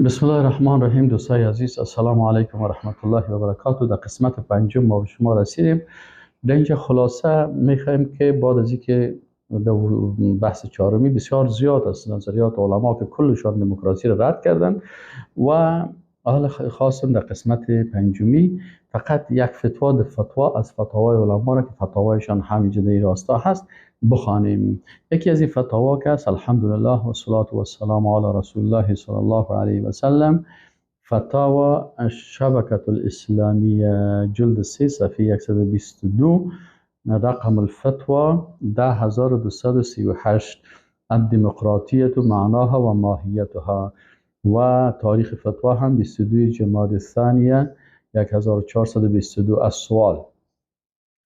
بسم الله الرحمن الرحیم. دوستای عزیز، السلام علیکم و رحمت الله و برکاته. در قسمت پنجم ما به شما رسیدیم. در اینجا خلاصه میخوایم که بعد از اینکه در بحث چهارمی بسیار زیاد است نظریات علما که کلشان دموکراسی را رد کردن و حالا خواستم در قسمت پنجمی فقط یک فتوا در فتوا از فتاوای علما را که فتاوایشان همینجا در راستا هست بخوانیم. یکی از این فتاوا که است، الحمدلله و صلات و السلام علی رسول الله صلی الله علیه و سلم، فتاوا الشبکة الاسلامیه جلد 3 صفحه 122، رقم الفتوا 10238، الدموکراتیه معناها و ماهیتها، و تاریخ فتوا هم 22 جمادی الثانیه 1422. از سوال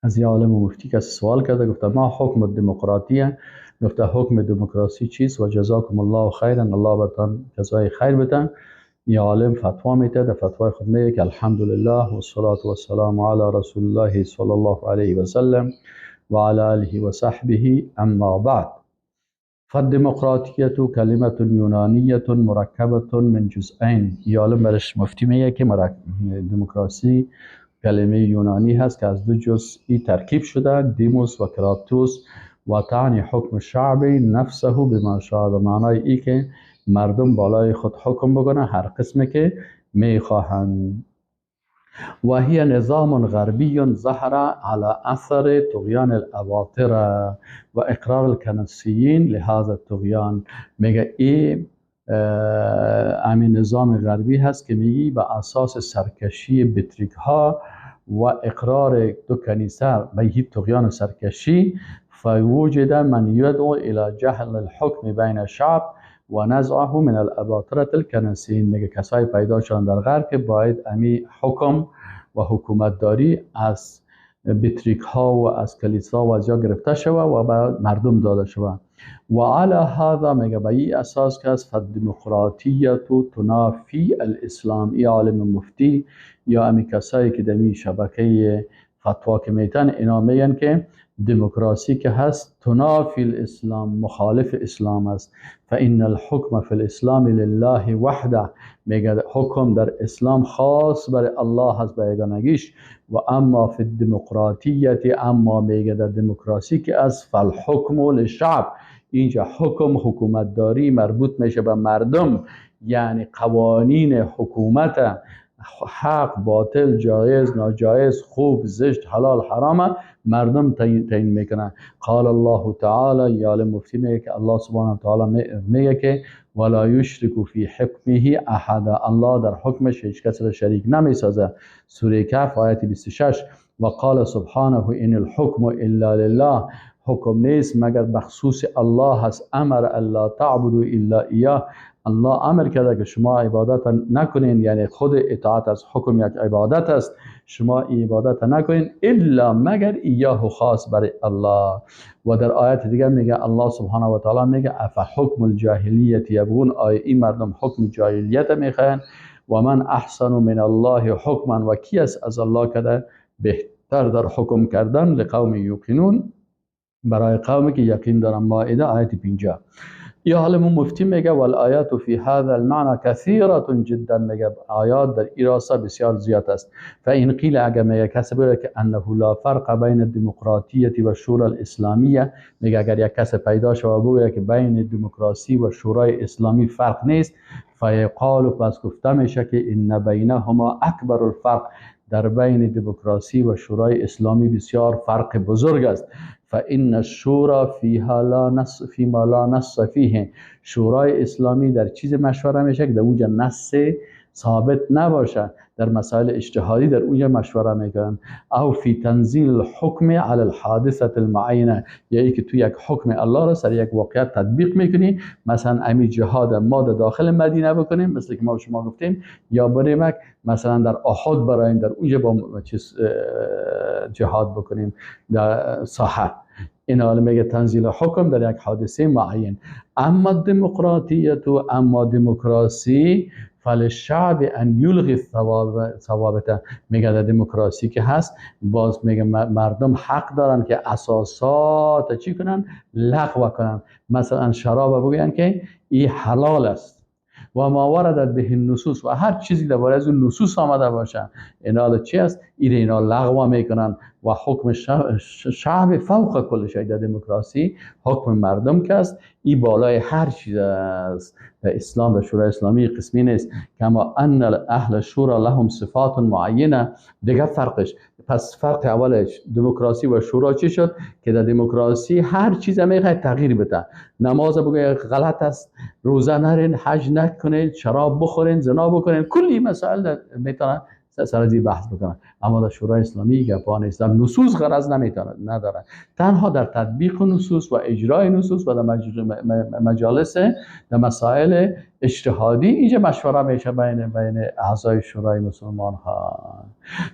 از یه عالم مفتی که سوال کرده، گفته ما حکم الدموکراتیه، گفته حکم دموکراسی چیست و جزاکم الله خیرا، الله برتان جزای خیر بده. یه عالم فتوا میده، در فتوای خود میگه که الحمدلله و الصلاة و السلام علی رسول الله صلی الله علیه و سلم و علی آله و صحبه، اما بعد، فالدموکراتیه کلمة یونانیة مرکبة من جزئین. یه عالم برش مفتی میگه که دموکراسی کلمه یونانی هست که از دو جزئی ترکیب شده، دیموس و کراتوس، و تعنی حکم شعب نفسه بما شاء، به معنای ای که مردم بالای خود حکم بکنه هر قسمی که میخواهند. و هي نظام غربي ظهر على اثر طغيان الاباطره و اقرار الكنسيين لهذا الطغيان. میگه ای همین نظام غربی هست که میگی به اساس سرکشی بطریق ها و اقرار دو کنیسه به هیچ طغیان و سرکشی، فوجد من يدعو الى جهل الحكم بین الشعب و نزعه من الاباطره الکنسیین. میگه کسایی پیدا شدن در غرب که باید امی حکم و حکومتداری از بطریق ها و از کلیسا و از یا گرفته شوه و به مردم داده شوه. و علی هذا، میگه به این اساس که از فالدموکراتیه تنافی الاسلام. ای عالم مفتی یا امی کسایی که دمی شبکه فتوا که میتن، اینا میگن که دموکراسی که هست تنافی الاسلام، مخالف اسلام است. فان الحکم فی الاسلام لله وحده، میگه حکم در اسلام خاص برای الله هست به یگانگیش. و اما فی الدموکراتیه، اما میگه در دموکراسی که از فالحکم للشعب، اینجا حکم حکومتداری مربوط میشه به مردم، یعنی قوانین حکومت، حق باطل، جایز ناجایز، خوب زشت، حلال حرام، مردم تعیین میکنن. قال الله تعالی، یا مفتی میگه که الله سبحانه و تعالی میگه که ولا یشرک فی حکمه احد، الله در حکمش هیچ کس را شریک نمیسازه. سوره کهف آیت 26. و قال سبحانه ان الحکم الا لله، حکم نیست مگر بخصوص الله هست. امر الا تعبدوا الا ایاه، الله امر کرده که شما عبادت نکنین، یعنی خود اطاعت از حکم یک عبادت است، شما عبادت نکنین الا مگر ایاه، خاص برای الله. و در آیت دیگه میگه الله سبحانه و تعالی میگه اف حکم الجاهلیت یبغون، آیا این مردم حکم جاهلیت میخواین؟ و من احسن من الله حکما، و کی است از الله کده بهتر در حکم کردن؟ لقوم یوقنون، برای قومی که یقین دارن. مائده آیت 50. یا عالم مفتی میگه والآیات فی هذا المعنى کثیرة جدا، میگه آیات در این راستا بسیار زیاد است. فإن قیل، اگر میگه کسی بگه که انه لا فرق بین الدموکراتیه و شورى الاسلامیه، میگه اگر یک کس پیدا شود بگه که بین دموکراسی و شورای اسلامی فرق نیست، فیقال، پس گفته میشه که ان بینهما اکبر الفرق، در بین دموکراسی و شورای اسلامی بسیار فرق بزرگ است. فإن الشورى فيها لا نص فيما لا نص فيه، شورای اسلامی در چیز مشوره میشه که در اونجا نص ثابت نباشه، در مسائل اجتهادی در اونجا مشوره میکنن. او فی تنزیل الحکم علی الحادثه المعینه، یعنی که تو یک حکم الله را سر یک واقعیت تطبیق میکنی. مثلا امی جهاد ما در داخل مدینه بکنیم مثل که ما شما گفتیم، یا بریم مثلا در احد برایم در اونجا با چیز جهاد بکنیم در ساحه. این حال میگه تنزیل حکم در یک حادثه معین. اما دموکراتیت، اما دموکراسی فللشعب ان یلغی ثوابته، میگه در دموکراسی که هست باز میگه مردم حق دارن که اساسات چی کنن؟ لغو کنن. مثلا شراب بگوین که ای حلال است و ما وردت به النصوص، و هر چیزی درباره از اون نصوص آمده باشه اینا چی است؟ اینا لغو میکنن و حکم شعب فوق کل شی. در دموکراسی حکم مردم که است ای بالای هر چیز است. در اسلام در شورای اسلامی قسمی نیست. کما ان اهل شورا لهم صفات معینه. دیگه فرقش، پس فرق اولش دموکراسی و شورا چی شد؟ که در دموکراسی هر چیز میخواد تغییر بده، نماز بگه غلط است، روزه نرین، حج نکنین، شراب بخورین، زنا بکنین، کلی مسائل میتونن سر از بحث بکنن. اما در شورای اسلامی گپا نیست، در نصوص غرض نمیتونه نداره، تنها در تطبیق نصوص و اجرای نصوص و در مجالس در مسائل اجتهادی اینجا مشوره میشه بین اعضای شورای مسلمان ها.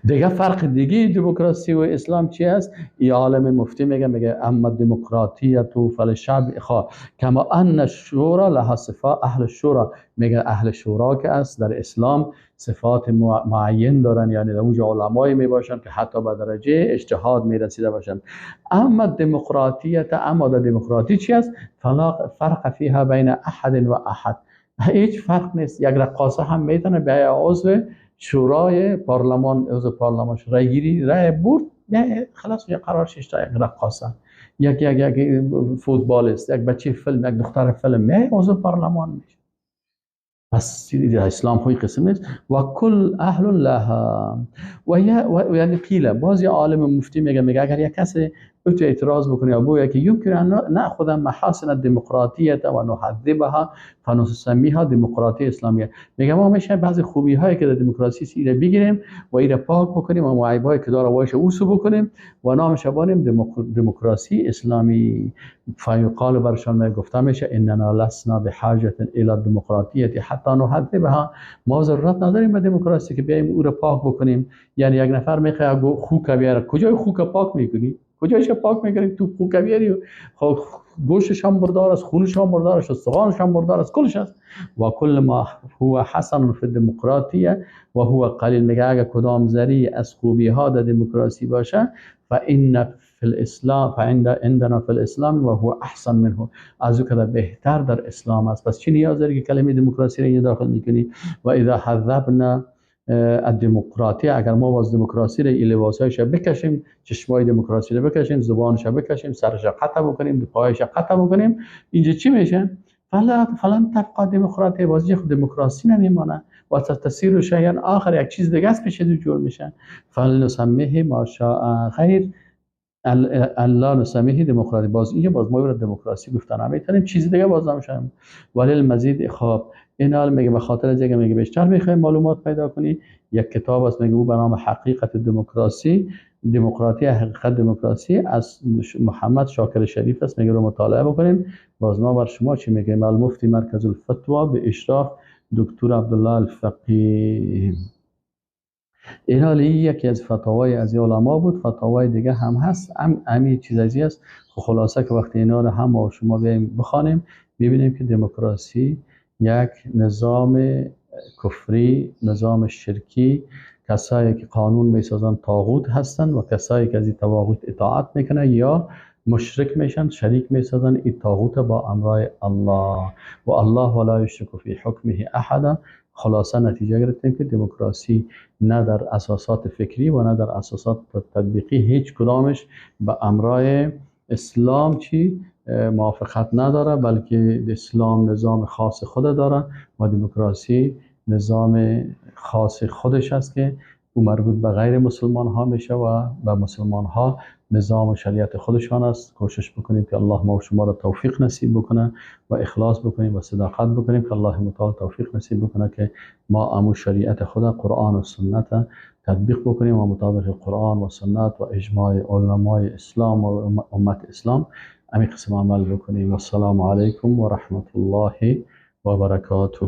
دیگه فرق دیگه دموکراسی و اسلام چی است؟ ای عالم مفتی میگه اما دموکراتیت فلشعب اخا کما ان الشورا لها صفات. اهل شورا، میگه اهل شورا که است در اسلام صفات معین دارن، یعنی در اونجا علمایی میباشن که حتی به درجه اجتهاد میرسیده باشن. اما دموکراتیت، اما در دموکراتی چی است؟ فلا فرق فیها بین احد و احد، هیچ فرق نیست. یک رقاصه هم میتونه به عضو شورای پارلمان، عضو پارلمان رای گیری رای برد، خلاص یه قرار شش تا یک رقاصه، یک یک یک فوتبالیست، یک بچه فیلم، یک دختر فیلم می عضو پارلمان میشه. پس اسلام خوی قسم نیست. و کل اهل لها و یعنی قیل، باز یه عالم مفتی میگه اگر یک کسی تو اعتراض بکنه یا بگه که يمكن ان ناخذ محاسن الديمقراطيه و نهذبها فنسميها دموکراتی اسلامیه. میگه ما میشه بعضی خوبی هایی که در دموکراسی ایره بگیریم و ایره پاک بکنیم و عیب هایی که داره وایش اوسو بکنیم و نامش بانیم دموکراسی اسلامی. فیقال برشان می گفته میشه اننا لسنا بحاجه الى الديمقراطيه حتى نهذبها. ما ضرورت نداریم به دموکراسی که بیایم او رو پاک بکنیم. یعنی یک نفر میخواد خوک بیاره، کجای خوک پاک میکنی؟ کجایش پاک میکنیم؟ تو خوک بیاری، خب گوشش هم بردار است، خونش هم بردار است، استخوانش هم بردار است، کلش است. و کل ما هو حسن فی الدموکراتیه و هو قلیل. میگه اگه کدام ذری از خوبی ها در دموکراسی باشه فان فی الاسلام فعند عندنا فی الاسلام و هو احسن منه، از او که بهتر در اسلام است. پس چی نیاز داری که کلمه دموکراسی رو اینجا داخل میکنی؟ و اذا حذبنا الدموکراتی، اگر ما باز دموکراسی رو لباسایش بکشیم، چشمای دموکراسی رو بکشیم، زبانش بکشیم، سرش قطع بکنیم، پایش قطع بکنیم، اینجا چی میشه؟ فلن تبقى دموکراتی، باز خود دموکراسی نمیمانه و تصیر شیئا آخر، یک چیز دیگه است پیش جور میشه. فلنسمیه ما شاء خیر الله نسمیه دموکراتی. باز اینجا باز ما برای دموکراسی گفتن نمیتونیم، چیز دیگه باز نمیشه. ولی المزید خب این میگه به خاطر از اینکه میگه بیشتر میخوایم معلومات پیدا کنی، یک کتاب است میگه او به نام حقیقت دموکراسی، دموکراتی حقیقت دموکراسی از محمد شاکر شریف است، میگه رو مطالعه بکنیم. باز ما بر شما چی میگیم؟ المفتی مرکز الفتوا به اشراف دکتر عبدالله الفقی. این حالی یکی از فتاوای از علما بود، فتاوای دیگه هم هست، همین چیز ازی است. خلاصه که وقتی اینا رو هم ما شما بیایم بخوانیم میبینیم که دموکراسی یک نظام کفری، نظام شرکی، کسایی که قانون میسازن طاغوت هستن و کسایی که از این طاغوت اطاعت میکنن یا مشرک میشن، شریک میسازن این طاغوت با امرای الله و الله ولا یشرک فی حکمه احدا. خلاصه نتیجه گرفتیم که دموکراسی نه در اساسات فکری و نه در اساسات تطبیقی هیچ کدامش به امرای اسلام چی موافقت نداره، بلکه اسلام نظام خاص خود داره و دموکراسی نظام خاص خودش است که او مربوط به غیر مسلمان ها میشه و به مسلمان ها نظام و شریعت خودشان است. کوشش بکنیم که الله ما و شما را توفیق نصیب بکنه و اخلاص بکنیم و صداقت بکنیم که الله متعال توفیق نصیب بکنه که ما امو شریعت خدا قرآن و سنت تطبیق بکنیم و مطابق قرآن و سنت و اجماع علمای اسلام و امت اسلام امی قسم عمل بکنیم. و السلام علیکم و رحمت الله و برکاته.